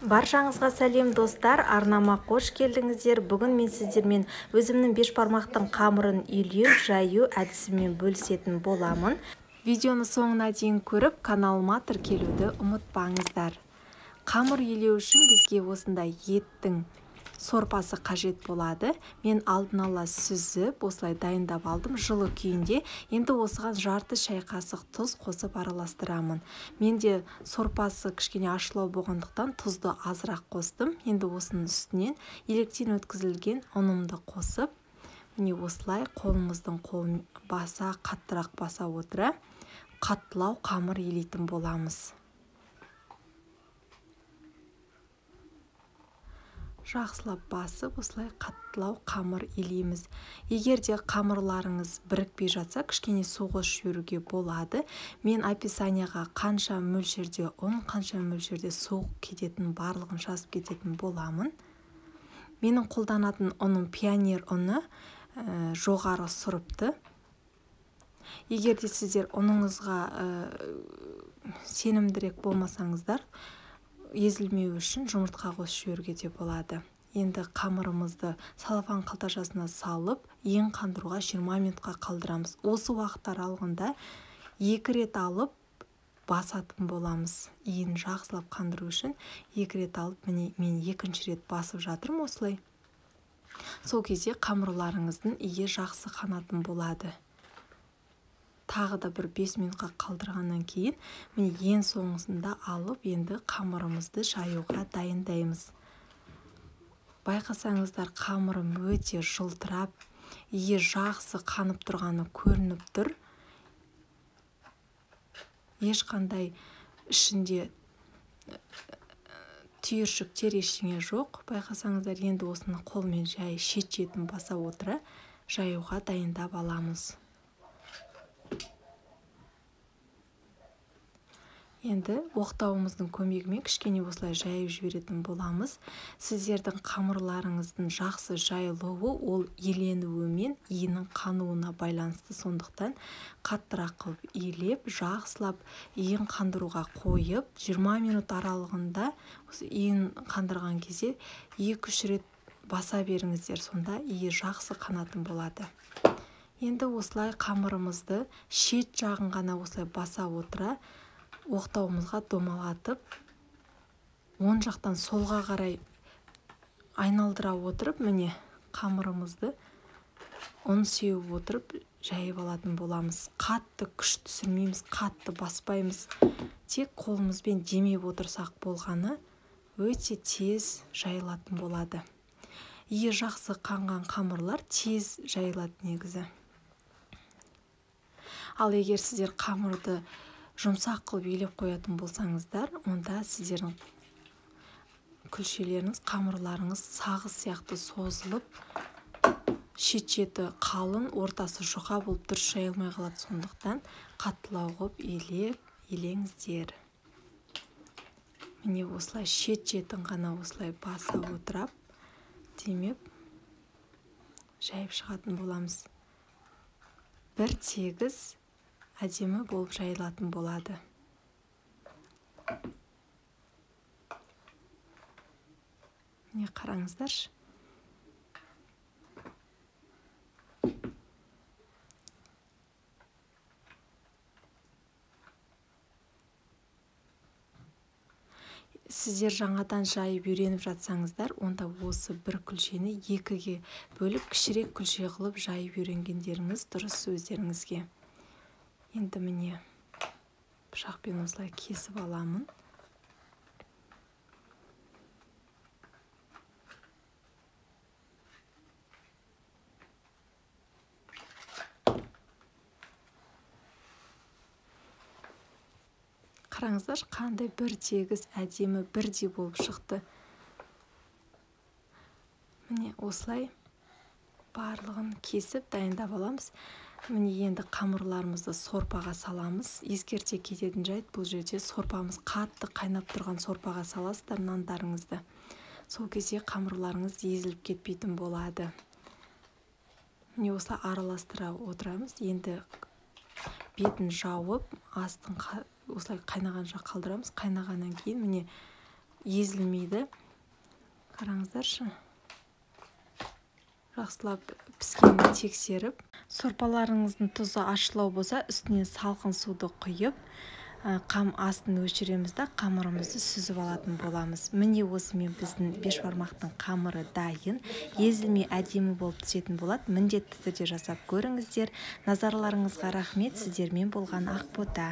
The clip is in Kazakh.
Баршаңызға сәлем достар, арнама қош келдіңіздер. Бүгін мен сіздермен өзімнің бешбармақтың қамырын илеу, жаю әдісімен бөлісетін боламын. Видеоны соңына дейін көріп, каналыма тіркелуді ұмытпаңыздар. Қамыр илеу үшін бізге осындай еттің сорпасы қажет болады. Мен алдын ала сүзіп, осылай дайындап алдым жылы күйінде. Енді осыған жарты шай қасық тұз қосып араластырамын. Менде сорпасы кішкене ашылау болғандықтан тұзды азырақ қостым. Енді осының үстінен електен өткізілген ұнымды қосып, міне осылай қолымыздың қолын баса, қаттырақ баса отыра, қаттылау қамыр елейтін боламыз. Жақсылап басып, осылай қаттылау қамыр илейміз. Егер де қамырларыңыз бірікпей жатса, кішкене су қосып жіберуге болады. Мен описанияға қанша мөлшерде ұн, қанша мөлшерде су кететін барлығын жазып кететін боламын. Менің қолданатын ұным Пионер ұны, жоғары сұрыпты. Егер де сіздер ұныңызға сенімдірек болмасаңыздар, езілмеу үшін жұмыртқа қосып жіберуге де болады. Енді қамырымызды салафан қалташасына салып, ең қандыруға 20 минутқа қалдырамыз. Осы уақыт аралығында 2 рет алып басатын боламыз. Иін жақсылап қандыру үшін 2 рет алып, міне мен екінші рет басып жатырмын осылай. Сол кезде қамырларыңыздың иі жақсы қанатын болады. Тағы да бір 5 минутқа қалдырғаннан кейін, міне ең соңғысында алып, енді қамырымызды жаюға дайындаймыз. Байқасаңыздар, қамырым өте жылтырап, иі жақсы қанып тұрғаны көрініп тұр. Ешқандай ішінде түйіршіктер ештеңе жоқ. Байқасаңыздар, енді осыны қолмен жай шет-шетін баса отыра жаюға дайындап аламыз. Енді оқтауымыздың көмегімен кішкене осылай жайып жіберетін боламыз. Сіздердің қамырларыңыздың жақсы жайылуы ол еленуі мен иінің қануына байланысты. Сондықтан қаттырақ қылып илеп, жақсылап иін қандыруға қойып, 20 минут аралығында осы иін қандырған кезде 2-3 рет баса беріңіздер. Сонда иі жақсы қанатын болады. Енді осылай қамырымызды шет жағын ғана осылай баса отыра оқтауымызға домалатып, оң жақтан солға қарай айналдыра отырып, міне қамырымызды ұн сеуіп отырып жайып алатын боламыз. Қатты күш түсірмейміз, қатты баспаймыз. Тек қолымызбен демеп отырсақ болғаны өте тез жайылатын болады. Иі жақсы қанған қамырлар тез жайылады негізі. Ал егер сіздер қамырды жұмсақ қылып илеп қоятын болсаңыздар, онда сіздердің күлшелеріңіз, қамырларыңыз сағыз сияқты созылып, шет-шеті қалын, ортасы жұқа болып дұрыс жайылмай қалады. Сондықтан қаттылау қылып илеп, илеңіздер. Міне осылай шет-шетін ғана осылай баса отырап, демеп жайып шығатын боламыз. Бір тегіс әдемі болып жайылатын болады. Міне қараңыздаршы. Сіздер жаңадан жайып үйреніп жатсаңыздар, онда осы бір күлшені екіге бөліп, кішірек күлше қылып жайып үйренгендеріңіз дұрыс өздеріңізге. Енді міне пышақпен осылай кесіп аламын. Қараңыздаршы, қандай бір тегіс, әдемі, бірдей болып шықты. Міне осылай барлығын кесіп дайындап аламыз. Міне енді қамырларымызды сорпаға саламыз. Ескерте кететін жайт, бұл жерде сорпамыз қатты қайнап тұрған сорпаға саласыздар нандарыңызды. Сол кезде қамырларыңыз езіліп кетпейтін болады. Міне осылай араластыра отырамыз. Енді бетін жауып, астын осылай қайнағанша қалдырамыз. Қайнағаннан кейін міне Езілмейді. Қараңыздаршы. Жақсылап піскенін тексеріп, сорпаларыңыздың тұзы ащылау болса, үстінен салқын суды құйып, қам астын өшіреміз да, қамырымызды сүзіп алатын боламыз. Міне, осымен біздің бешбармақтың қамыры дайын. Езілмей, әдемі болып түсетін болады. Міндетті түрде жасап көріңіздер. Назарларыңызға рахмет. Сіздермен болған Ақбота.